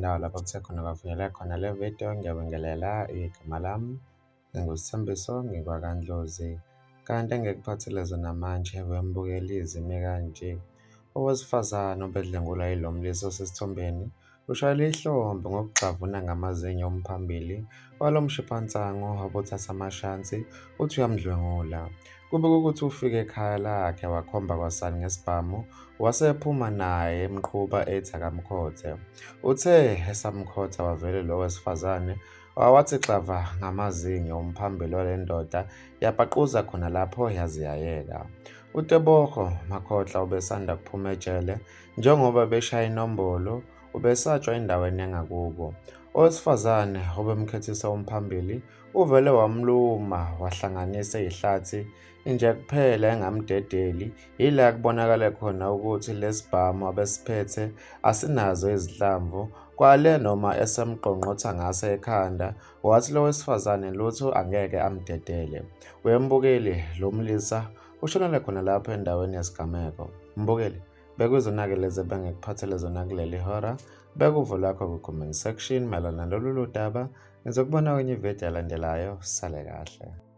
indawo lapho kuthe khona kwafinyelela khona le video. Ngiyabingelela, igama lami nginguSithembiso, ngingwakaNdlozi. Kanti engikuphathele zona manje wembukeli zime kanje. Owesifazane obedlwengulwa yilo mlisa osesithombeni ushayelwe ihlombe ngokugxavuna ngamazinyo umphambili walo mshiphansango obuthatha amashansi uthi uyamdlwengula. Kubikwa ukuthi ufike ekhaya lakhe wakhomba kwasani ngesibhamu wase ephuma naye emqhuba ethi akamkhothe. Uthe esamkhotha wavele lo wesifazane wawathi xava ngamazinyo umphambili wale ndoda yapaquza khona lapho yaze yayeka. UTebogo Makhotla ubesanda kuphuma ejele njengoba beshaya inombolo ubesatshwa endaweni yangakubo. Owesifazane obemkhethisa umphambili uvele wamluma wahlanganisa ihlathi inje kuphela engamdedeli yila kubonakale khona ukuthi lesibhamu abesiphethe asinazo izinhlamvu kwale noma esemqongqotha ngase ekhanda wathi lo wesifazane lutho angeke amdedele. Wembukeli lo mlisa ushonele khona lapho endaweni yesigameko. Mbukeli Bekuzona-ke lezi ebengikuphathele zona kuleli hora. Beka uvo lwakho kwi-comment section mayelana nalolu daba. Ngizokubona kwenye ividiyo elandelayo. Sale kahle.